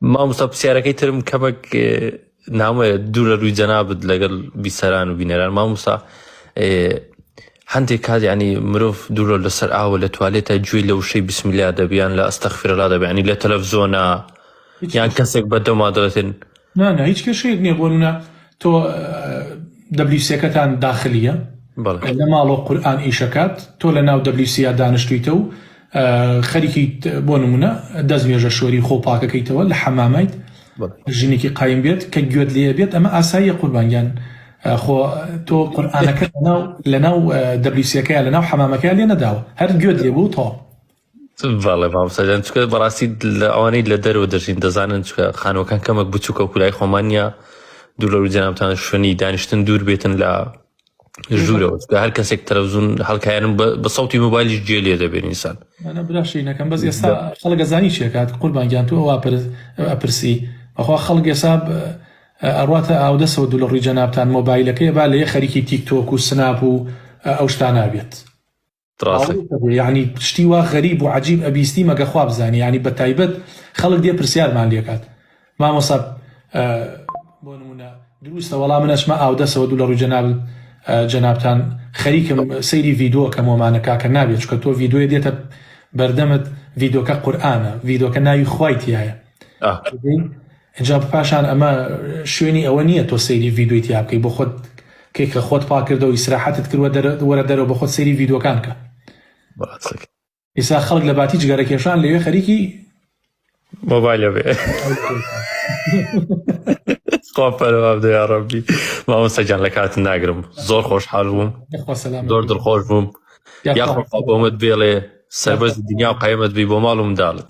مامۆستا پرسیارەکەی ترم کەمێک نامۆیە دوور لە ڕووی جەنابت لەگەڵ بیسەران و بینەران مامۆستا هەندێک کات ینی مرۆڤ دوورە لەسەر ئاوە لە توالێتە گوێی لە وشەی بسمیلا دەبیان لە ئەستەغفیرەڵا دەبیانی لە تەلەفزۆنا یان کەسێک بە دەما دەڵێتن نا نا هیچ کێشەیەک نییە بۆ نمونە تۆ WC ەکەتان داخلیە لە ماڵەوە قورئان ئیشەکات تۆ لە ناو WC یا دانیشتویتە و خەریکی بۆ نمونە دەست نوێژە شۆری خۆ پاکەکەیتەوە لە حەمامایت ژنێکی قایم بێت کە گوێت لێ بێت ئەمە ئاساییە قوربانگیان خۆ تۆ قورئانەکە لەناو لەناو WC ەکەیان لەناو حەمامەکەیان لێ نەداوە هەر گوێت لێ بوو تەواو. بەڵێ مامۆستا جان چونکە بەڕاستی لە ئەوانەی لە دەرەوە دەژین دەزانن چونکە خانووەکان کەمێک بچووکە و کولای خۆمان نییە دوور لە ڕووی جەنابتان شوێنی دانیشتن دوور بێتن لە ژوورەوە چونکە هەر کەسێک تەلەڤزیۆن هەڵکایەنم بە سەوتی مۆبایلیش گوێ لێ دەبێت ئینسان. نا برا شیرینەکەم بەس ئێستا خەڵک ئەزانی چی ئەکات قوربان گیان تۆ ئەوا ئەپرسی بەخوا خەڵک ئێستا ئەڕواتە ئاودەسەوە دوو لە ڕووی جەنابتان مۆبایلەکەی ئەبا لەیە خەریکی تیک تۆک و سناپ و ئەو شتانە بێت. ڕاستە. یەعنی شتی وا غەریب و عەجیب ئەبیستی مەگە خوا بزانی یەعنی بەتایبەت خەڵک دێ پرسیارمان لێکات مامۆستا بۆ نمونە دروستە وەڵا من ئەچمە ئاودەسەوە دوو لە ڕووی جەنابت جەنابتان خەریکم سەیری ڤیدۆ کەم وەمانە کاکە نابێت چونکە تۆ ڤیدۆیە دێتە بەردەمت ڤیدۆکە قورئانە ڤیدۆکە ناوی خوای تیایە ئینجا پاشان ئەمە شوێنی ئەوە نییە تۆ سەیری ڤیدۆی تیا بکەی بۆ خۆت کەی کە خۆت پاک کردەوە ئیسراحەتت کرد وەرە دەرەوە بۆ خۆت سەیری ڤیدۆکان کە. ئیسا خەڵک لە باتی جگەرە کێشان لەوێ خەریکی مۆبایلە بێ. خوا پەروا بدە یا ڕەبی مامۆستا گیان لە کاتت ناگرم زۆر خۆشحاڵ بووم زۆر دڵخۆش بووم یاخوا بۆمت بێڵێ سەربەرزی دنیا و قەیەمەت بی بۆ ماڵ و منداڵت.